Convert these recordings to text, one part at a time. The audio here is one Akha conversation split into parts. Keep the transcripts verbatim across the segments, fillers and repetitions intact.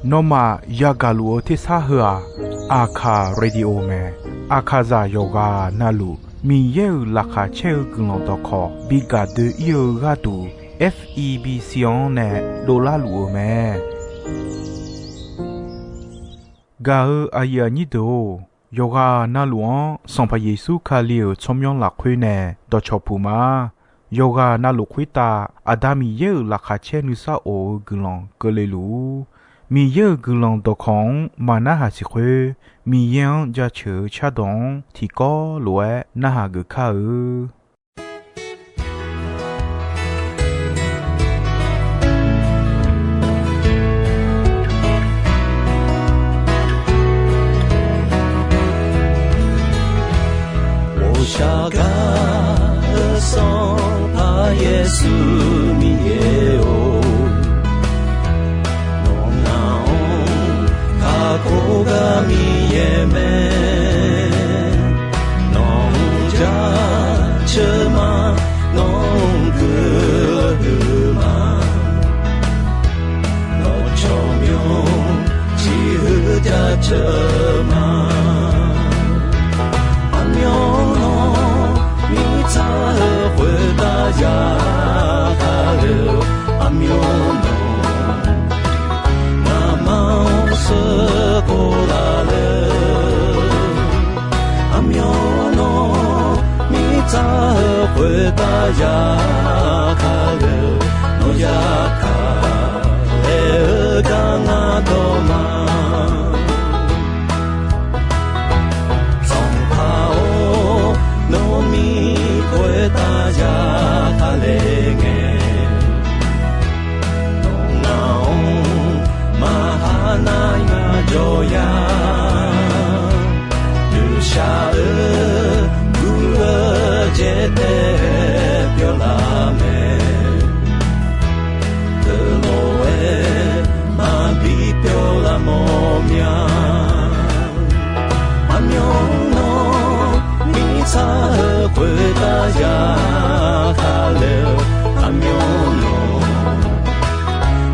Nawmaf yagaq luf-eu tersar heu-aq, Aqkaq Radio mae. Aqkaqzaq yawqghaq navluf Miqyaer-euq laqkhaq caer-eu guiqlanq dawqkawq bi gaq doe-ir-eu gharduq, F E B C-anr nae dovlar luf-eu mae. Gaq-eu aqyuif aqnyir deuq-or, yawqghaq navluf-anr Sanqpaq Yeqsur Kali-euq tsawrmyanr lafkhoer nae dawqcawq puq ma. Yawqghaq navluf khoertav Aqda Miqyaer-euq laqkhaq caer nuisar of-eu guiqlanq keuvle luf-ur. Miqyaer-euq guiqlanq dawqkawq-anr maqnarhaq siq khoer, Miqyaer-anr jaceuq-eu cardawq-anr tiqkawv lof-aer narhaq geuf kar-eu. 我下嘎的上怕耶稣你也哦，我那哦，卡古嘎米耶梅。 Nawq-anr jaceuq ma, nawq-anr guiqlanq huiq ma, nawq tsawrmyanr ciqhuiq jaceuq ma. Aqmyanluf mirtsaq-eu khoertav ya kale-eu, aqmyanluf ngamaf-anr sheuqkhof laf le. Aqmyanluf mirtsaq-eu khoertav ya kale-eu, nawq ya kale-eu gar ngar dawq ma. Sanqpaq-or, nawq mir khoertav ya kale ngae, nawq ngaq-anr maqha nar ngar jawr ya. Nuishaq-eu gur-eu jaetae pyawr laf mae. Teulof-aer maqbi pyawr laf mawr mya. Aqmyanluf mirtsaq-eu khoertav ya kale-eu, aqmyanluf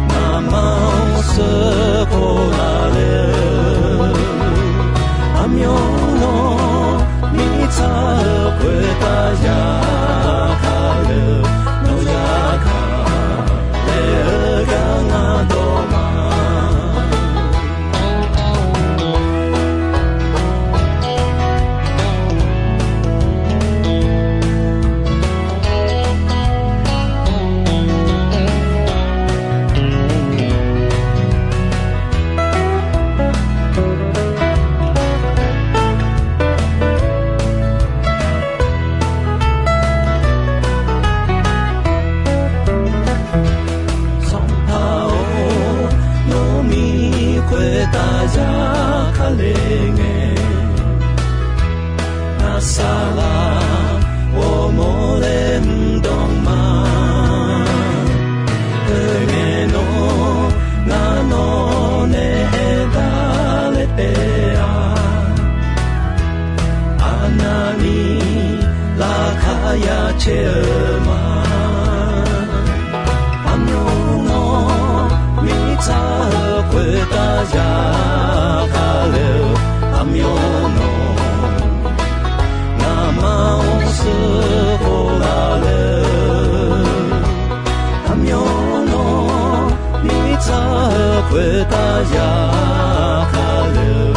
ngamaf-anr sheuqkhof laf le-eu, aqmyanluf mirtsaq-eu khoertav ya kale-eu, nawq ya kale-eu gar ngar dawq ma. Sanqpaq-or, nawq mir khoertav ya kale ngae, ngar saqlaq ghawrmawr laer mrdanq ma. Oe ngae nawr ngar nawq nae aertaq laer taef-a. Aqnavni laqkhaq ya caer-eu ma. Aqmyanluf mirtsaq-eu khoertav ya kale-eu, aqmyanluf ngamaf-anr sheuqkhof laf le-eu, aqmyanluf mirtsaq-eu khoertav ya kale-eu,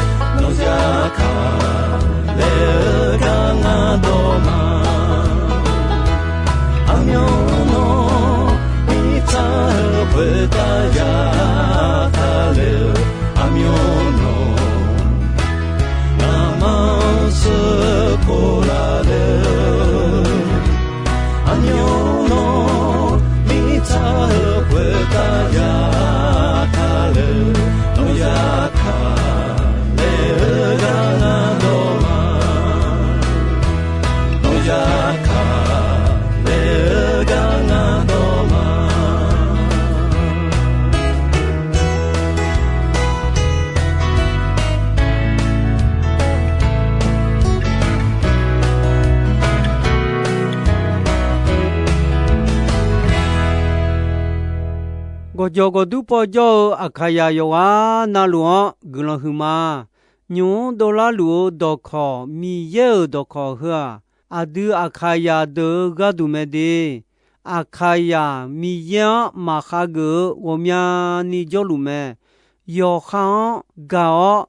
nawq ya kale-eu gar ngar dawq ma. Aqmyanluf mirtsaq-eu khoertav ya kale-eu, aqmyanluf ngamaf-anr sheuqkhof laf le-eu, aqmyanluf mirtsaq-eu khoertav ya kale-eu, nawq ya kale-eu gar ngar dawq ma. Gawqjawq gawqdur paw jawr-eu Aqkaqyaq yawqghaq navluf-anr guiqlanq huiqma. Nymq-mr dovlar luf-eu dawqkawq, Miqyaer-euq dawqkawq heu-aq, aqdui Aqkaqyaq deuq-euq gharduq mae de. Aqkaqyaq Miqyaer-anr maqkhav geuf-eu ghawqmyani jawrluf mae. Yawqha-anr gaq-awr,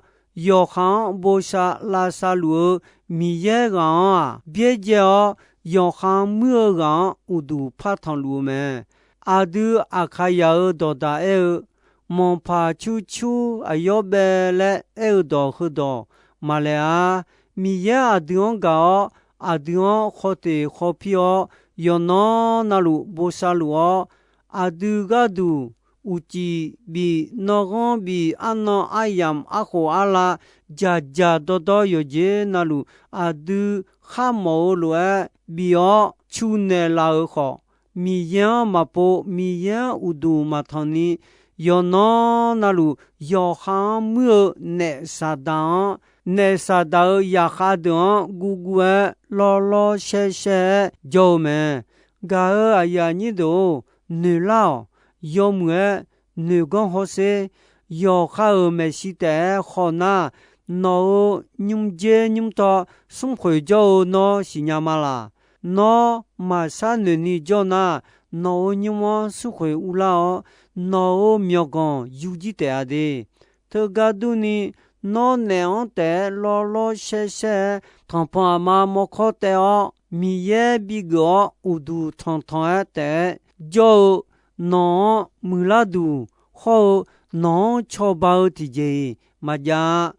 yawqha-anr bosav lavsav luf-eu Miqyaer ghaq-anr-aq, byaerdzae-awr, yawqha muir-eu ghaq-anr uqduq par tanqluf-eu mae. Aqdui Aqkaqyaq-euq dawqdaq aer-eu, manqpaq curcur aqyawr bae laer aer-eu dawq heudawq maqlaeq-a. Miqyaer aqdui-anr gaq-awr, aqdui-anr khawteq khawpir-awr, yawqnan navluf bosav luf-awr, aqdui gharduq uqcif bif, nanrghanr bif, arnan aryamq arkhof arlav, dzaqdzaq dawrdawr yawqjeq navluf aqdui kharmawf-eu lof-aer bif-awr cu naeqlaf-euq khawf, Miqyaer-anr maqpov, Miqyaer-anr uqduq maqtanq ni, yawqnan navluf yawqha-anr muir-eu naef Saqdaq-anr, naef Saqdaq-euq zaqkhav deuq-anr guvguv-aer lawrlawr shaershaer-aer jawr-eu mae. Gaq-euq aqyuif aqnyir deuq-or, noeqlar-awq. Yawmuiq-aer noeqganr hawsher. Yawqha-euq maeqshi taef-aer khawf nar, nawq-euq nymrjer nymrtaw smrkhoeq jawr-eu nawr siqnya ma laq. Nawr maqshar noeq ni jawr nar, nawq-euq nymr-anr smrkhoeq uvlar-awr, nawq-euq myawqganq yur jir taef-a de. Teugar durni, nawr naef-anr taef-aer lawrlawr shaershaer-aer tanqpanq aqma mawrkawr taev-awr, Miqyaer bigeuf-awr uqduq tanqtanq-aer taef-aer jawr-eu nawq-anr muiqlar duq hawr-eu nawq-anr cawba-eu tiqjeq-iq maqjav-a.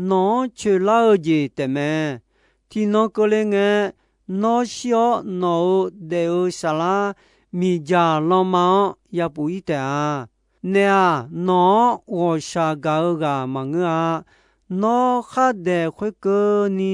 Nawq-anr coeqlar-eu jeq taefmae. Tiqnan keuvle ngae, nawr shir-awr nawq-euq daef-eu saflar miqdzaq lanma-anr yapuf-ir taef-a. Naef-aq, nawq-anr ghawqshaq gaq-eu ghaq maqngeur-a. Nawr khardaeq khoerkeuvni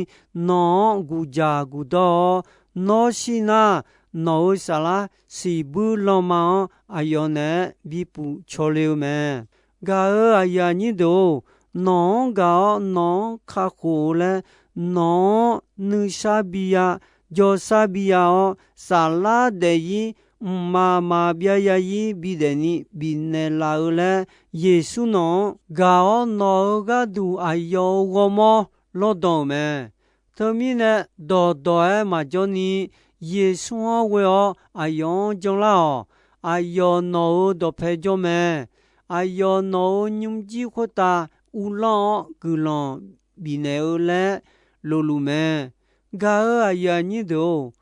nawq-anr guqdzaq guqdawr-awr, nawr shir nar, nawq-euq saflar siqbuir lanma-anr aqyawf naeq-aer bipuf cawle-eu mae. Gaq-euq aqyuif aqnyir deuq-or, nawq-anr gaq-awr nawq-anr kakhof-eu laer, nawq-anr nuisar biya, jawrsar biya-awr, saflar daef-ir, mqmaq maqbyav ya-ir bidaef ni bifnaeq laf-eu laer, Yeqsur nawq-anr gaq-awr nawq-euq gharduq aqyawf-euq ghawrmawr lawrdan-euq mae. Teumirnae dawqdawq-aer maqjawr ni, Yeqsur-anr ghoe-awr aqyawf-anr janlar-awq. Aqyawf nawq-euq dawqpae jawr mae. Aqyawf nawq-euq nymrjir khoertav uvlanr-awr guiqlanq bifnaeq-eu laer lofluf mae. Gaq-euq aqyuif aqnyir deuq-or,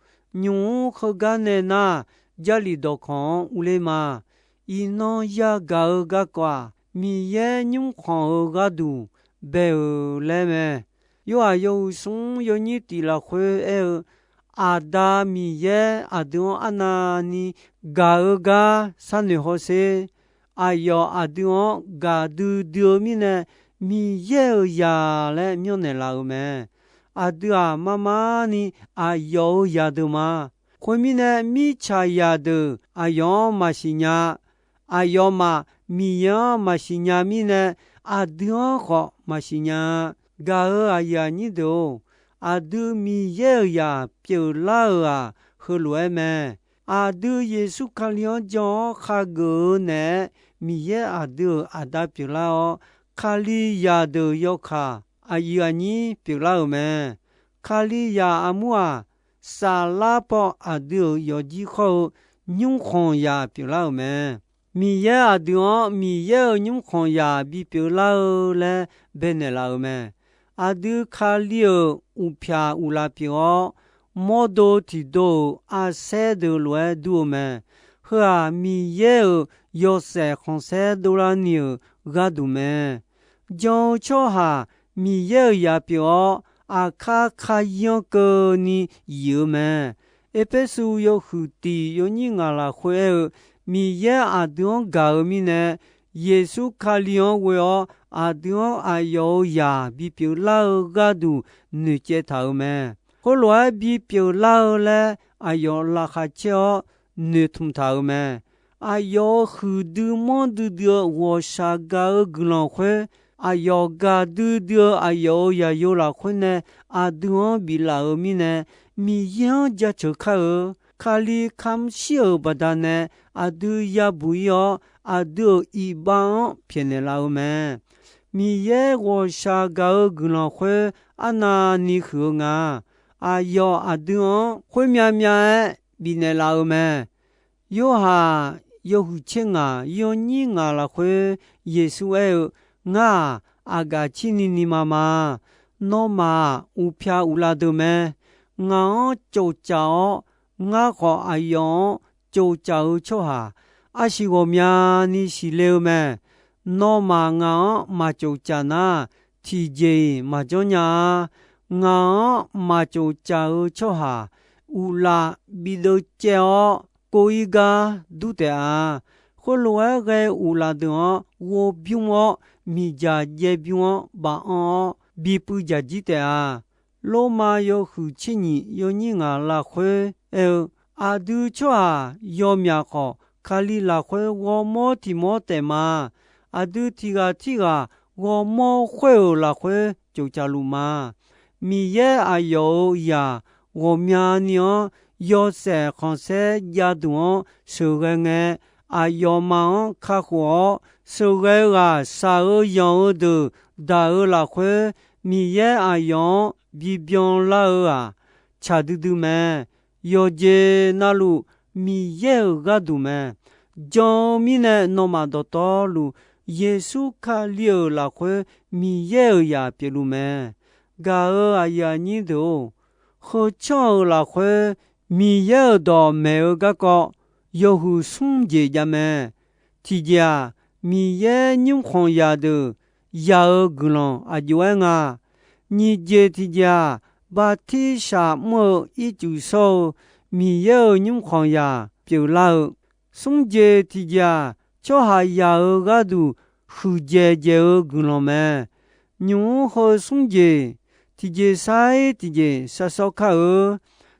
nymq-mr heugar nae nar, Jarlif dawqkawq-anr urler ma. Iqnan yagaq-eu garkawv-aq, Miqyaer nymrkhanq-eu gharduq bae-euq laer mae. Yorhaq yawhuiq smr yawnyir tiq lafkhoer aer-eu, Aqda Miqyaer aqdui-anr arnavni gaq-eu gar sharnoeq hawsher. Aqyawf aqdui-anr gaqdui dui-eu mirnae, Miqyaer-euq zaq laer myanrnaeq laf-euq mae. Aqdui-aq, mar mar ni aqyawf-euq zaqdeuq ma. Khoermirnae, mirtsaqzaq deuq aqyawf-anr maqsiq nya. Aqyawfmaf Miqyaer-anr maqsiq nya mirnae, aqdui-anr khawf maqsiq nya-a. Gaq-euq aqyuif aqnyir deuq-or, aqdui Miqyaer-euq zaq pyeuflar-euq-aq, heulof-aer mae. Aqdui Yeqsur Kali-anr jan-awr khageuf-eu naeq-aer, Miqyaer aqdui-euq Aqda pyeuflar-awr, Kalizaq deuq yawkaq aqyuif aqnyir pyeuflar-euq mae. Kalizaq armur-aq, saflar paw aqdui-euq yawfjir khawr-eu nymrkhanqzaq pyeuflar-euq mae. Miqyaer aqdui-anr Miqyaer-euq nymrkhanqzaq bipyeuf lar-eu laer baenaeq laf-euq mae. Aqdui Kali-euq uqpyaq uqlaf pyeuf-awr, mawrdo tiqdo-euq arsaer deuq lof-aer dur-eu mae. Heu-aq, Miqyaer-euq yawshaef khanqsaer dovlar ni-euq gharduq mae. Jan-eu tsawrhaq Miqyaer-euq zaq pyeuf-awr, aqkar kayir-anr keuvni yif-eu mae. Erpersu yawhuiq tiq yawnyir ngaq lafkhoer aer-eu, Miqyaer aqdui-anr gaq-eu mirnae, Yeqsur Kali-anr ghoe-awr aqdui-anr aqyawf-euq zaq bipyeuf lar-eu gharduq noeqcaev taq-euq mae. Khoerlof-aer bipyeuf lar-eu laer aqyawf laqkhaq caer-awr noeqtmq taq-euq mae. Aqyawf-euq huiqdui manrdui dui-eu ghawqshaq gaq-eu guiqlanq khoer, aqyawf gaqdui dui-eu aqyawf-euq zaqyo lafkhoer nae aqdui-anr biflaf-euq mirnae, Miqyaer-anr jaceuq kar-eu. Kali kamq shir-euq baqdanae aqdui yabuq ir-awr, aqdui-euq iqbax-anr pyaeqnaeq laf-eu mae. Miqyaer ghawqshaq gaq-eu guiqlanq khoer arnavni huiq-eu nga. Aqyawf aqdui-anr khoermyav myav-aer bifnaeq laf-eu mae. Yorhaq yawhuiq tser ngaq yawnyir ngaq lafkhoer Yeqsur aer-eu, Ngar-aq, aqgaf cir ni ni ma ma. Nawmaf-aq, uqpyaq uqlav deuq mae. Ngaq-anr tsoftsaf-awr, ngar khawf aqyawf-anr tsoftsaf-eu tsawrhaq arsiq ghawqmyani siqle-eu mae. Nawmaf ngaq-anr maq tsoftsaf nar, tiqjeq-iq maqjanr nya-a. Ngaq-anr maq tsoftsaf-eu tsawrhaq uqlaf bideuv caev-awr, kov-ir gar dur taef-a. Khoerlof-aer ghae uqlaf deuq-anr ghovbymr-awr, miqdzaq jaev bymr-anr baf-anr-awr, bipuiv dzaq jir taef-a. Lormav yawhuiq tser nyiq yawnyir ngaq lafkhoer aer-eu, Aqdui tsawrhaq yawmyaf khawf, Kali lafkhoer ghawrmawr tiq mawr taef ma. Aqdui tiq ghaq tirghaq ghawrmawr khoer-euq lafkhoer tsoftsaf luf ma. Miqyaer aqyawf-euq zaq ghawqmyani-anr yawshaef khanqsaer javduq-anr sheuqghae ngae, aqyawfmaf-anr kakhof-awr, sheuqghae-eu ghaq shaq-eu yanq-eu deuq daq-eu lafkhoer, Miqyaer aqyawf-anr bibyan lar-eu-aq, tsaq duidui mae. Yawqjeq navluf Miqyaer-euq gharduq mae. Jan-eu mirnae nawmaf dawqtawvluf Yeqsur Kali-euq lafkhoer Miqyaer-euq zaq pyeufluf mae. Gaq-euq aqyuif aqnyir deuq-or, heu tsanr-euq lafkhoer Miqyaer-euq dawq maeq-eu garkawv yawhuiq smr jeq jav mae. Tiqjeq-aq, Miqyaer nymrkhanq zaqdeuq ya-eu guiqlanq aq jov-aer nga. Nyiq jeq tiqjeq-aq, bartirsaq mr-eu ircuf shawr-eu Miqyaer-euq nymrkhanq zaq pyeuflar-eu, smr jeq tiqjeq-aq, tsawrhaqzaq-euq gharduq huiqdzaeq dzaeq-eu guiqlanq mae. Nymq-mr heu smr jeq, tiqjeq sar-ir tiqjeq sar sawr kar-eu.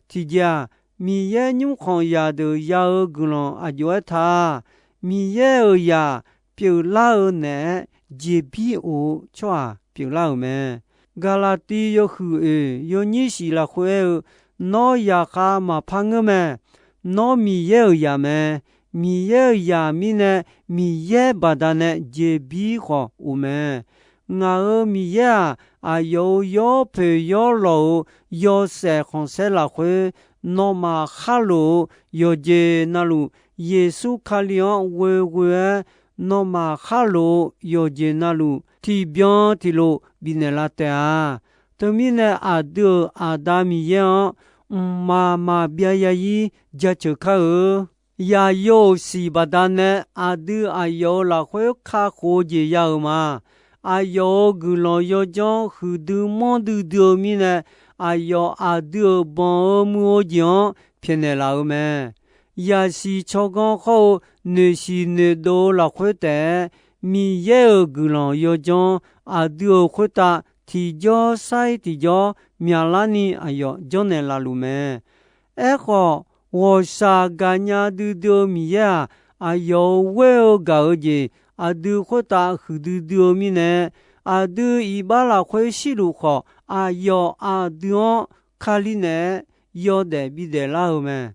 Tiqjeq-aq, Miqyaer nymrkhanq zaqdeuq ya-eu guiqlanq aq jov-aer ta. Miqyaer-euq zaq pyeuflar-eu naeq-aer jeqbir of-eu tsawrhaq pyeuflar-euq mae. Gaqlaqtiv yawhuiq oeq yawnyir shif lafkhoer aer-eu, Nawr zaqkhav maqpar ngeur mae. Nawr Miqyaer-euq zaq mae. Miqyaer-euq zaq mirnae, Miqyaer baqdanae jeqbir khawf of mae. Ngaq-euq Miqyaer-aq, aqyawf-euq yawpoeq yawlawq-euq yawshaef khanqsaer lafkhoer, nawmaf khar lof-eu yawqjeq navluf, Yeqsur Kali-anr ghoeghoe-aer, nawmaf khar lof-eu yawqjeq navluf tiqbyan tiqlof bifnaeq laf taef-a. Teumirnae, aqdui-euq Aqda Miqyaer-anr mqmaq maqbyav ya-ir jaceuq kar-eu. Yaqyo-euq siq baqdanae aqdui aqyawf-euq lafkhoer kakhof-eu jeq ya-euq ma. Aqyawf-euq guiqlanq yawdzanr huiqdui manrdui dui-eu mirnae, aqyawf aqdui-euq banq-eu muiq-eu jeq-anr pyaeqnaeq laf-eu mae. Yaqsiq tsawrganr hawr-eu noeqsiq noeqdov-eu lafkhoer taef-aer, Miqyaer-euq guiqlanq yawdzanr aqdui-euq khoertav tiqjawr sar-ir tiqjawr myaqlarni aqyawf janrnaeq laf luf mae. Aerkhawf, ghawqshaq gaqnya duidui-eu Miqyaer-aq, aqyawf-euq ghoer-eu gaq-eu jeq aqdui khoertav huiqdui dui-eu mirnae, aqdui iqbax lafkhoer shirluf khawf, aqyawf aqdui-anr Kali naeq-aer yawdaef bidaef lar-eu mae.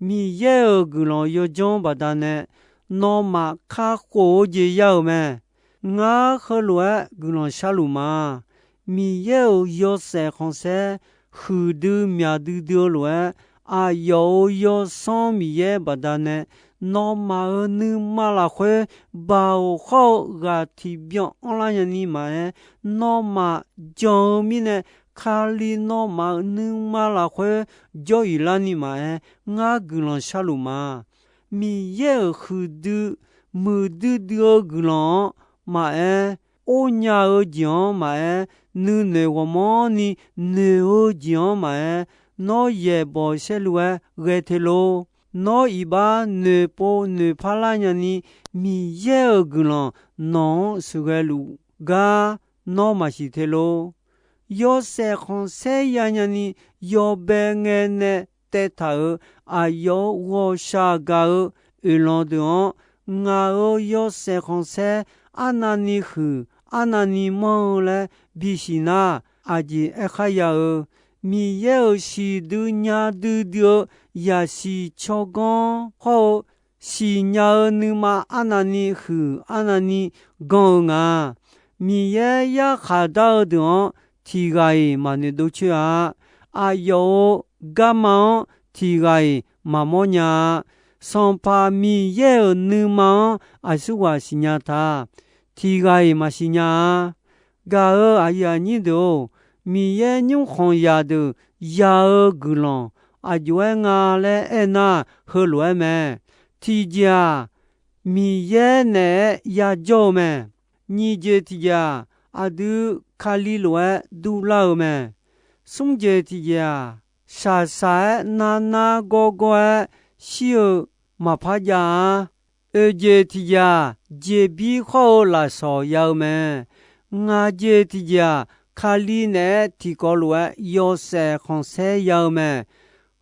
Miqyaer-euq guiqlanq yawdzanr baqdanae, nawmaf kakhof-eu jeq ya-euq mae. Ngar heulof-aer guiqlanq sharluf ma. Miqyaer-euq yawshaef khanqsaer huiqdui myaq duidui-eu lof-aer, aqyawf-euq Yawsanr Miqyaer baqdanae, nawmaf-euq nuima lafkhoer baoq hawr-eu ghaq tiqbyan anrlar nyani maqaer, nawmaf jan-eu mirnae, Kali nawmaf-euq nuima lafkhoer jawr-iq larni maqaer, ngar guiqlanq sharluf ma. Miqyaer-euq huiqdui muiqdui dui-eu guiqlanq-anr maqaer, ornya-eu jeq-anr maqaer, nuinoeq ghawqmanrni noeq-eu jeq-anr maqaer, nawr yaeqbawq saerlu-aer ghae te lor. Nawr iqbax noeqpov noeqpar lar nyani, Miqyaer-euq guiqlanq nawq-anr sheuqghae luf gar nawr maqsiq te lor. Yawshaef khanqsaer ya nyani, yawbae ngae nae taev taq-euq aqyawf-euq ghawqshaq gaq-eu oeqlanq deuq-anr, ngaq-euq yawshaef khanqsaer arnavni huiq arnavni manr-eu laer bisiq nar, aqjeq aerkhar ya-eu, Miqyaer-euq siqdui nya duidui-eu yaqsiq tsawrganr hawr-eu siqnya-eu nuima arnavni huiq arnavni gan-eu nga. Miqyaer yarkhaq dar-eu deuq-anr tiq ghaq-iq maqnoeq dov coer-a. Aqyawf-euq garma-anr tiq ghaq-iq maqmawr nya-a. Sanqpaq Miqyaer-euq nuima-anr aqsurghaq siqnya ta. Tiq ghaq-iq maqsiq nya-a. Gaq-euq aqyuif aqnyir deuq-or, Miqyaer nymrkhanq zaqdeuq ya-eu guiqlanq aqjox-aer nga laer aernar, heulof-aer mae. Tiqjeq-aq, Miqyaer naeq-aer yajawr-eu mae. Nyiq jeq tiqjeq-aq, aqdui Kali lof-aer durlar-eu mae. Smr jeq tiqjeq-aq, shaqshaq-aer narnar gawrgawr-aer shir-eu maqpar jav-a. Oeq jeq tiqjeq-aq, jeqbir khawr-eu lafsawq ya-eu mae. Ngaq jeq tiqjeq-aq, Kali naeq-aer tiqkawv lof-aer yawshaef khanqsaer ya-eu mae.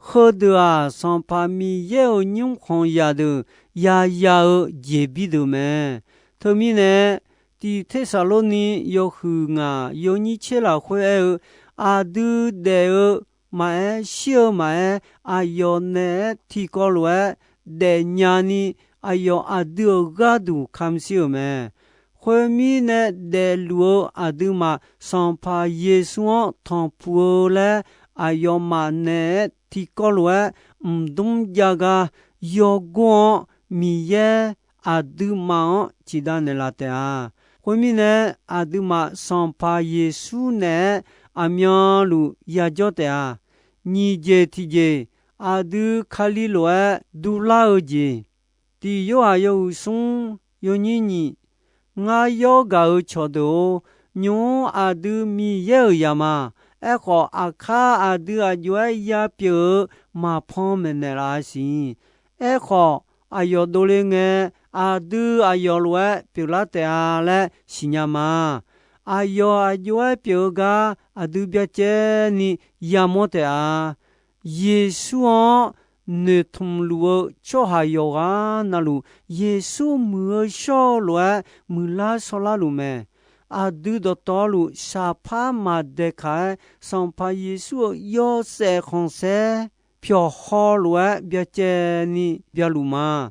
Heudeuq-aq, Sanqpaq Miqyaer-euq nymrkhanq zaqdeuq yaya-eu jeqbir deuq mae. Teumirnae, tiq Tersaqlorni yawhuiq ngaq yawnyir tser lafkhoer aer-eu, aqdui daef-eu maqaer, shir-eu maqaer, aqyawf naeq-aer tiqkawv lof-aer daefnya ni, aqyawf aqdui-euq gharduq kamq shir-euq mae. Khoermirnae, daefluf-eu aqduimaf Sanqpaq Yeqsur-anr tanqpuq-eu laer, aqyawfmaf naeq-aer tiqkawv lof-aer mqdmr jav gar yawgor-anr Miqyaer aqduimaf-anr ciqdav naeqlaf taef-a. Khoermirnae, aqduimaf Sanqpaq Yeqsur naeq-aer aqmyanluf yajawr taef-a. Nyiq jeq tiqjeq, aqdui Kali lof-aer durlar-eu jeq. Tiq Yorhaq yawhuiq smr yawnyir nyiq, ngar yawr gaq-eu cawqdeuq-or, nymq-mr aqdui Miqyaer-euq zaq ma. Aerkhawf, aqkar aqdui aqjox-aer yapyeuf-eu maqpan maeqnaeq laf-a siq. Aerkhawf, aqyawf dovle ngae, aqdui aqyawf lof-aer pyeuflar taef-a laer siqnya ma. Aqyawf aqjox-aer pyeuf-eu gar aqdui byacaevni yamawr taef-a. Yeqsur-anr noeqtmq luf-eu tsawrhaq yawqghaq navluf, Yeqsur muiq-eu shawr-eu lof-aer muiqlar shawrlar luf mae. Aqdui dawqtawvluf shaqpar maqdaeqkaq-aer, Sanqpaq Yeqsur-euq yawshaef khanqsaer pyawqhaw lof-aer byacaevni bya luf ma.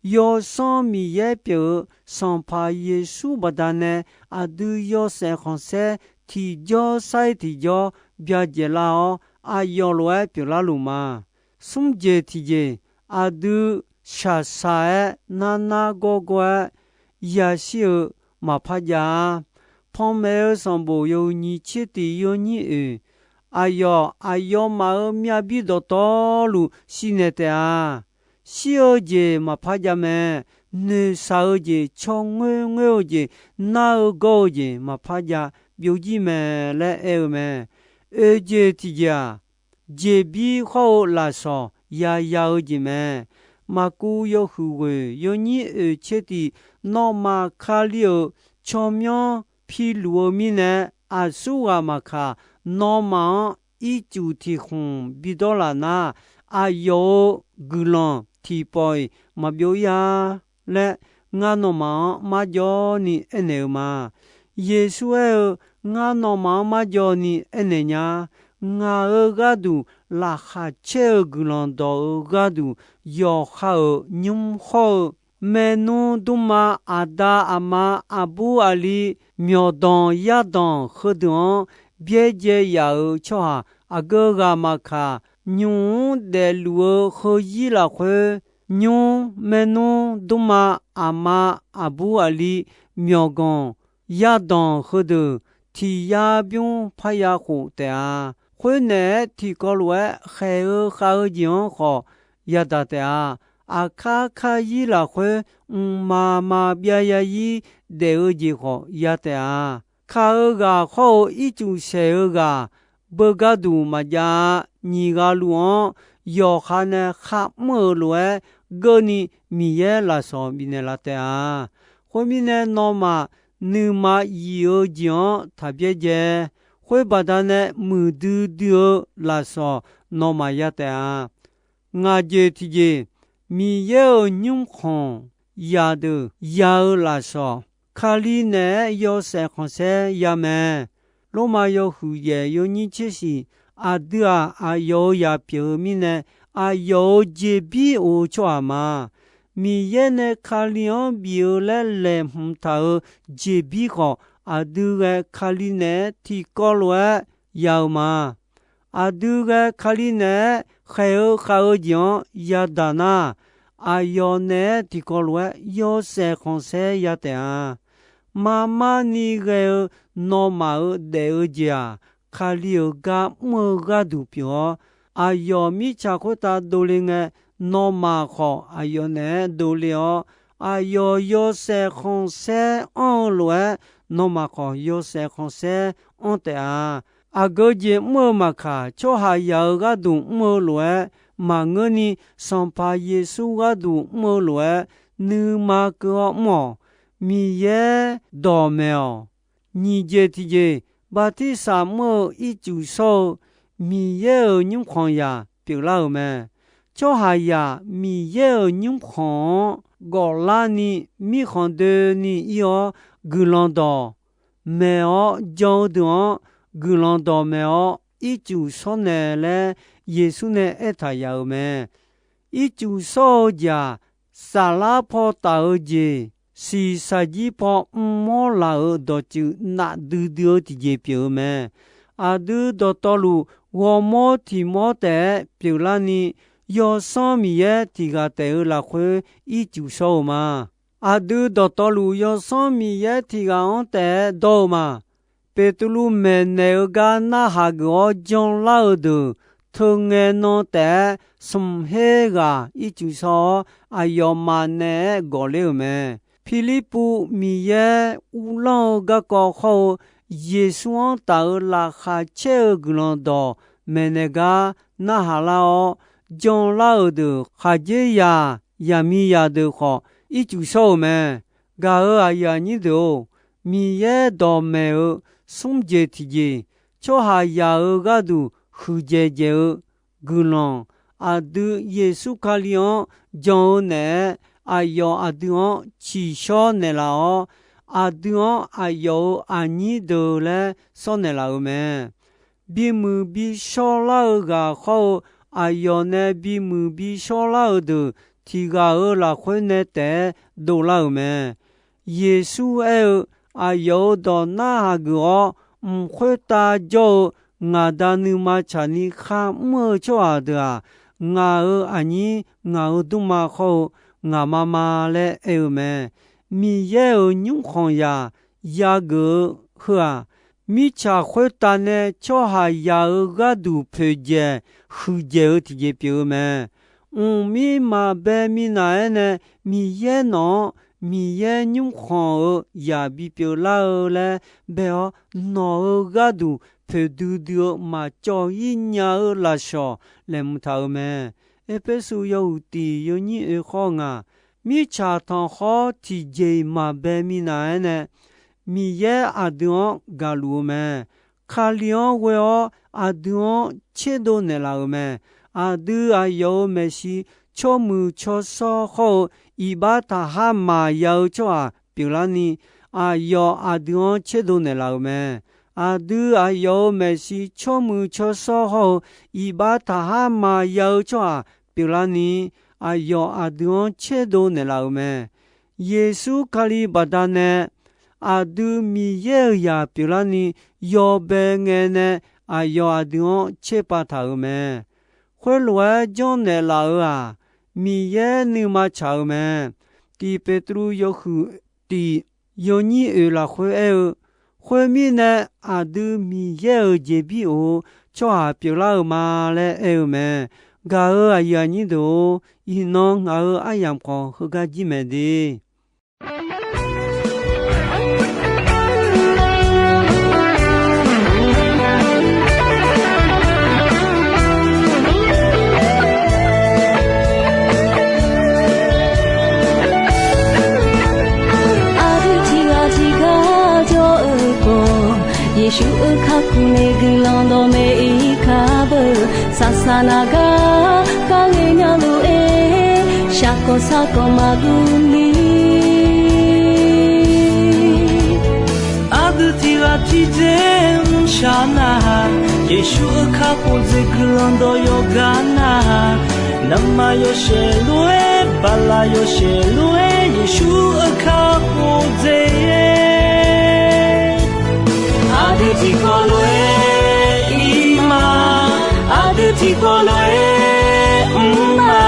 Yawsanr Miqyaer pyeuf-eu Sanqpaq Yeqsur baqdanae aqdui yawshaef khanqsaer tiqjawr sar-ir tiqjawr byajaeq lar-awr, aqyawf lof-aer pyeuflar luf ma. Smr jeq tiqjeq, aqdui shaqshaq-aer narnar gawrgawr-aer yashir-eu maqpar jav-a. Panmaeq-eu sanqbof yawhuiq nyiq tser tiq yawnyir oeq, aqyawf aqyawfmaf-euq myavbir dawqtawvluf shirnaeq taef-a. Shir-eu jeq maqpar jav mae. Noeqshaq-eu jeq, tsawrngoer ngoer-eu jeq, nar-eu gawr-eu jeq maqpar jav, byovjir mae laer aer-eu mae. Oeq jeq tiqjeq-aq, jeqbir khawr-eu lafsawq yaya-eu jeq mae. Maqkuv yawhuiq ghoeq yawnyir oeq tser tiq, nawmaf Kali-euq tsawrmyanr piluf-eu mirnae, aqsurghaq maqkaq, nawmaf-anr ircuf tiq khmq bidawr laf nar, aqyawf-euq guiqlanq tiqpawf-iq maqbyov ir-a laer, ngar nawmaf-anr marjawv ni aernaeq-eu ma. Yeqsur aer-eu, Ngar nawmaf-anr marjawv ni aernaeq nya. Ngaq-euq gharduq laqkhaq caer-eu guiqlanq dawq-eu gharduq, yawqha-euq nymr hawr-eu maernmr dmrma, aqda aqma, aqbur aqli, myawqdanq yardanq heudeuq-anr byaerdzae yaf-euq tsawrhaq aqgeu ghaq maqkaq, nymq-mr daefluf-eu heuzir lafkhoer, nymr, maernmr dmrma, aqma, aqbur aqli, myawqganq yardanq heudeuq tiq yar bymr parya khof taef-a. Khoernaeq-aer tiqkawv lof-aer khaeq-eu khav-eu jeq-anr khawf yadaq taef-a. Aqkar kar-ir lafkhoer mqmaq maqbyav ya-ir daef-eu jeq khawf ya taef-a. Kaq-eu ghaq hawr-eu ircuf saeq-eu ghaq beugar duq maqjav-a. Nyiq ghaq luf-anr yawqha nae kharmr-euq lof-aer geurni Miqyaer lafsawq bifnaeq laf taef-a. Khoermirnae, nawmaf nuima yif-eu jeq-anr taq byaerdzae. Khoer baqdanae muiqdui dui-eu lafsawq nawmaf ya taef-a. Ngaq jeq tiqjeq, Miqyaer-euq nymrkhanq zaqdeuq ya-eu lafsawq, Kali naeq-aer yawshaef khanqsaer ya mae. Lormav yawhuiq yaef yawnyir tser shiq, aqdui-aq, aqyawf-euq zaq pyeuf-eu mirnae, aqyawf-euq jeqbir of-eu tsawrhaq ma. Miqyaer nae Kali-anr bif-eu laer laeqhmq taq-euq jeqbir khawf, aqdui ghae Kali naeq-aer tiqkawv lof-aer ya-eu ma. Aqdui ghae Kali naeq-aer khaeq-eu khav-eu jeq-anr yadaq nar, aqyawf naeq-aer tiqkawv lof-aer yawshaef khanqsaer ya taef-a. Marmar ni ghae-eu nawmaf-euq daef-eu jeq-aq, Kali-euq gar mr-eu gharduq pyeuf-awr, aqyawf mirtsaq khoertav dovle ngae, nawmaf khawf aqyawf naeq-aer dovle-awr, aqyawf yawshaef khanqsaer anr-eu lof-aer, nawmaf khawf yawshaef khanqsaer anr taef-a. Aqgeu jeq mr-eu maqkaq, tsawrhaqzaq-euq gharduq mr-eu lof-aer maqngeurni, Sanqpaq Yeqsur gharduq mr-eu lof-aer nuima keuv-awr mr-awq. Miqyaer dawqmaeq-awq. Nyiq jeq tiqjeq, bartirsaq mr-eu ircuf shawr-eu Miqyaer-euq nymrkhanq zaq pyeuflar-euq mae. Tsawrhaqzaq Miqyaer-euq nymrkhanq-anr gawflarni, mirkhanq doeni ir-awr guiqlanq dawq maeq-awr, jan-eu deuq-anr guiqlanq dawq maeq-awr ircuf shawrnaeq laer Yeqsur nae aertaq yaf-euq mae. Ircuf shawr-eu jeq-aq, saflar paw taf-eu jeq, shiqshaq jir paw mrmawr laf-euq dawqtsuif nafdui dui-eu tiqjeq pyeuf-eu mae. Aqdui dawqtawvluf ghawrmawr tiq mawr taef-aer pyeuflarni, Yawsanr Miqyaer tiq ghaq taef-eu lafkhoer ircuf shawr-eu ma. Aqdui dawqtawvluf Yawsanr Miqyaer tiq ghaq-anr taef-aer dawr-eu ma. Beqtuvluv maeqnaeq-eu gar narhaq geuf-awr janlar-eu deuq, teu ngae nan taef-aer smq her ghaq ircuf shawr-awr, aqyawfmaf naeq-aer gawqler-euq mae. Pirlirpuv Miqyaer uvlanr-eu garkawv hawr-eu, Yeqsur-anr taf-eu laqkhaq caer-eu guiqlanq dawq maeqnaeq gar narhaq lar-awr, janlar-euq deuq khaqdzerzaq zaqmiqzaq deuq khawf ircuf shawr-euq mae. Gaq-euq aqyuif aqnyir deuq-or, Miqyaer dawqmaeq-eu smr jeq tiqjeq, tsawrhaqzaq-euq gharduq huiqdzaeq dzaeq-eu guiqlanq, aqdui Yeqsur Kali-anr jan-eu naeq-aer, aqyawf aqdui-anr ciqshawr naeqlaf-awr, aqdui-anr aqyawf-euq aqnyir deuq laer sawr naeqlaf-euq mae. Bimuiq bishawr lar-eu ghaq hawr-eu, aqyawf nae bimuiq bishawr lar-eu deuq tiq ghaq-euq lafkhoer nae taef-aer dovlar-euq mae. Yeqsur aer-eu, aqyawf-euq dawq narhaq geuf-awr, mq khoertav jawr-eu ngaq Da nuima tsaqni kharmr-eu tsawrhaq deuq-aq, ngaq-euq aqnyir, ngaq-euq dmrma hawr-eu ngaq ma ma laer aer-eu mae. Miqyaer-euq nymrkhanq zaq yageuf-eu heu-aq, mirtsaq khoertav nae tsawrhaqzaq-euq gharduq poeqdzaeq huiqdzaeq-eu tiqjeq pyeuf-eu mae. Mqmir maqbae minav-aer nae Miqyaer nawq-anr Miqyaer nymrkhanq-euq zaq bipyeuf lar-eu laer bae-awr, nawq-euq gharduq poeqdui dui-eu maqcawv-ir nya-eu lafshawq laeqhmq taq-euq mae. Erpersu yawhuiq tiq yawnyir oekhawr ngaq, mirtsaq tanqkhawr tiqjeq-iq maqbae minav-aer nae Miqyaer aqdui-anr gaqluf-eu mae. Kali-anr ghoe-awr aqdui-anr tserdov naeqlaf-euq mae. Aqdui aqyawf-euq maeqshi tsawrmuiq tsawrshawr hawr-eu iqbax taqhar maqya-eu tsawrhaq pyeuflarni, aqyawf aqdui-anr tserdov naeqlaf-euq mae. Aqdui aqyawf-euq maeqshi tsawrmuiq tsawrshawr hawr-eu iqbax taqhar maqya-eu tsawrhaq pyeuflarni, aqyawf aqdui-anr tserdov naeqlaf-euq mae. Yeqsur Kali baqdanae aqdui Miqyaer-euq zaq pyeuflarni yawbae ngae nae aqyawf aqdui-anr tserpav taq-euq mae. Khoerlof-aer janrnaeq laf-euq-aq, Miqyaer nuima tsaq-eu mae. Tiq Beqtuvluv yawhuiq tiq yawnyir oeq lafkhoer aer-eu, khoermirnae, aqdui Miqyaer-euq jeqbir of-eu tsawrhaq pyeuflar-eu ma laer aer-eu mae. Gaq-euq aqyuif aqnyir deuq-or, iqnan ngaq-euq aryamq khawf heugar jir maeq de. Aqdui tiqghaq tiqgar jawr-eu khawf, Yeqsur-euq kakhof nae guiqlanq dawqmaeq-ir kar beu, saqsaq naq gar kharghae nya lof-aer, shaqkawq sarkawq maqguv ni. Aqdui tiqghaq tiqdzer mrshaq nar-aq, Yeqsur-euq kakhof dzeq guiqlanq dawq yawqgar nar-aq, navmaqyawshaef lof-aer Bala yawshaef lof-aer Yeqsur-euq kakhof dzae. Aqdui tiqkawv lof-aer iqma, aqdui tiqkawv lof-aer mrma,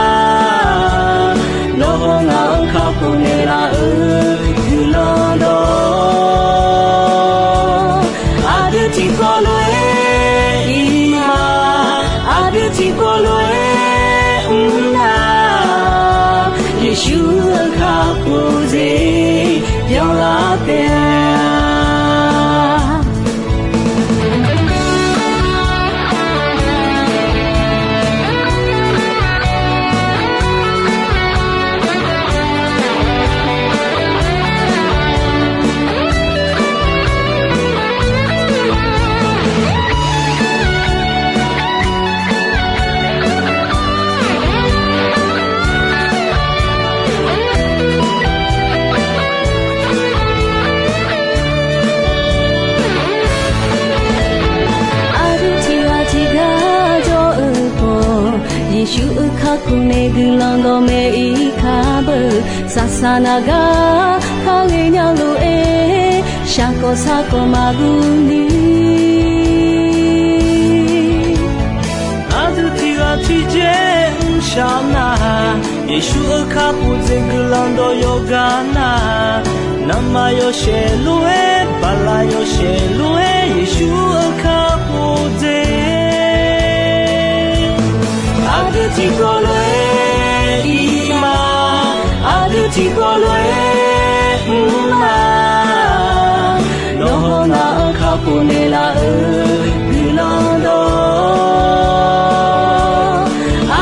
nawr hawr ngaq-anr kakhof naeqlaf-euq guiqlanq dawq. Aqdui tiqkawv lof-aer iqma, aqdui tiqkawv lof-aer mrna, Yeqsur-euq kakhof dzae byanlar taef-a. Aqdui tiqghaq tiqgar jawr-eu khawf, Yeqsur-euq kakhof nae guiqlanq dawqmaeq-ir kar beu. Saqsaq naq gar kar ghaenya lof-aer, shaqkawq saqkawq maqguv ni. Aqdui tiqghaq tiqjeq mrshaq nar, Yeqsur-euq kakhof dzae guiqlanq dawq yawqgar nar, naqma yawshaef lof-aer, bala yawshaef lof-aer, Yeqsur-euq kakhof dzae. Aqdui tiqkawv lof-aer iqma, aqdui tiqkawv lof-aer mrma, nawr hawr ngaq-anr kakhof naeqlaf-euq guiqlanq dawq.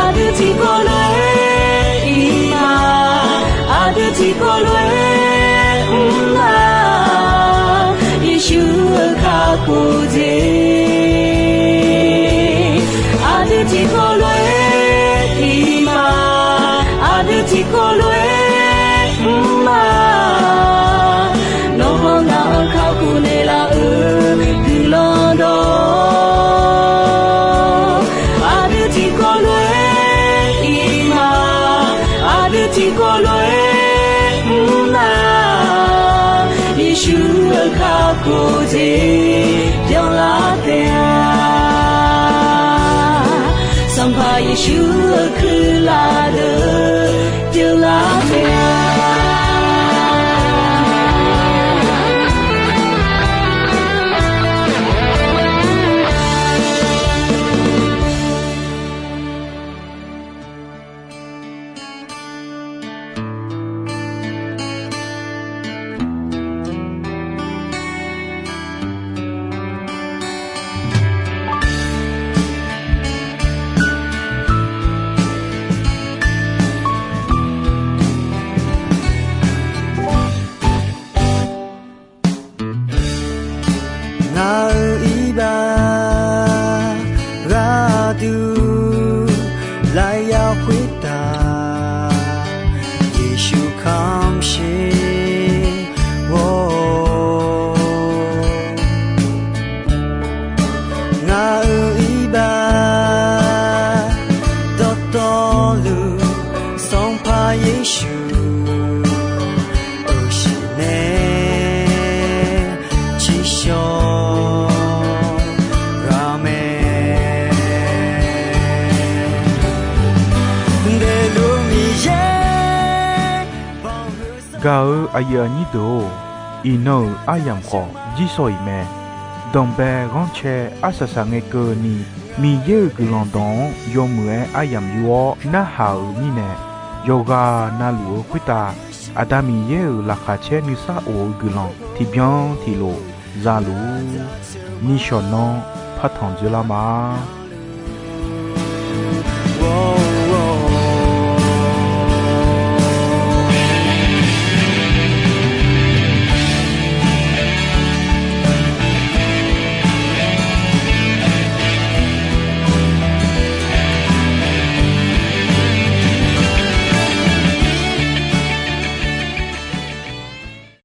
Aqdui tiqkawv lof-aer iqma, aqdui tiqkawv lof-aer mrma, Yeqsur-euq kakhof dzae. Aqdui tiqkawv lof-aer iqma, aqdui tiqkawv lof-aer mrma, nawr hawr ngaq-anr kakhof naeqlaf-euq guiqlanq dawq. Aqdui tiqkawv lof-aer iqma, aqdui tiqkawv lof-aer mrna, Yeqsur-euq kakhof dzae byanlar taef-a. Sanqpaq Yeqsur-euq kuirlaf deuq byanlar taef-a. Ngaq-euq iqbax gharduq lafyaq khoertav Yeqsur kamq sher-awr, ngaq-euq iqbax dawqtawvluf Sanqpaq Yeqsur-euq shiq nae tsiqshawq ghaq mae. Daefluf Miqyaer banq gaq-eu aqyuif aqnyir deuq-or, iqnan-euq aryamq khawf jirsawq iq mae. Danqbae ghanrcae arsaq saq ngae keuvni, Miqyaer-euq guiqlanq dawq-anr yawmuiq-aer aryamq yur-awr narhaq-euq mirnae, yawqghaq navluf-eu khoertav Aqda Miqyaer-euq laqkhaq caer nuisar of-eu guiqlanq tiqbyan tiqlof za luf-ur. Nishawq nanr partanq dzoerlar ma.